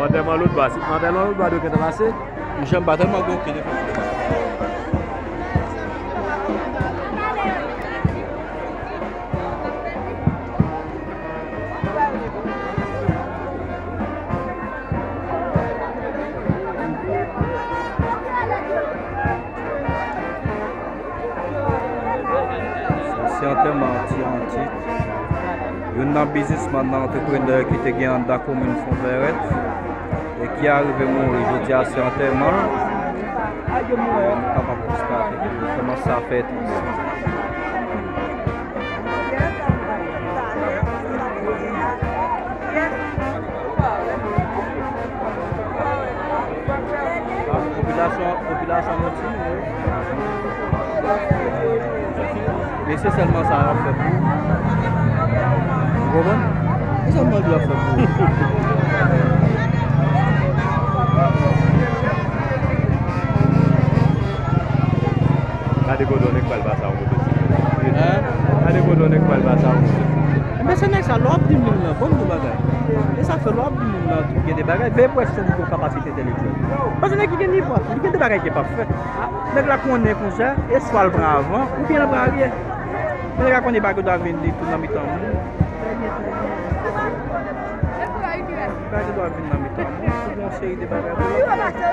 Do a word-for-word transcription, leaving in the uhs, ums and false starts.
Antèman lòt bwa, si antèman lòt bwa, dwe gentan pase. Jan pa tèlman gen okenn enfòmasyon. Se antèman Ti Antit, youn nan biznismann nan, antreprenè ki te gen anndan komin Fon Vèrèt e ki arive mouri. Jodi a se antèman l. Nou kapab konstate ke kòman sa fè tris. Popilasyon, popilasyon nou di, men se sèlman sa y ap fè pou ou. Ou konprann? Se sèlman sa y ap fè pou ou. Gade kote w nèk pral pase a yon kote. Hein? Gade kote w nèk pral pase a yon kote. Enben, se nèg sa, lè w ap di moun nan, bon, bon bagay. E sa fè lè w ap di moun nan, tou gen de bagay, veye pou wè si se yon moun ki gen kapasite entèlektyèl. Paske nèg ki gen nivo a tou, li gen de bagay ke l p ap fè. Nèg la konnen konsa, e swa l pran avan, oubyen l pran aryè. Men nèg la konnen pa gen dwa vin li tou nan mitan moun. Li pa gen dwa vin nan mitan moun, pou yon seri de bagay pou l ap fè.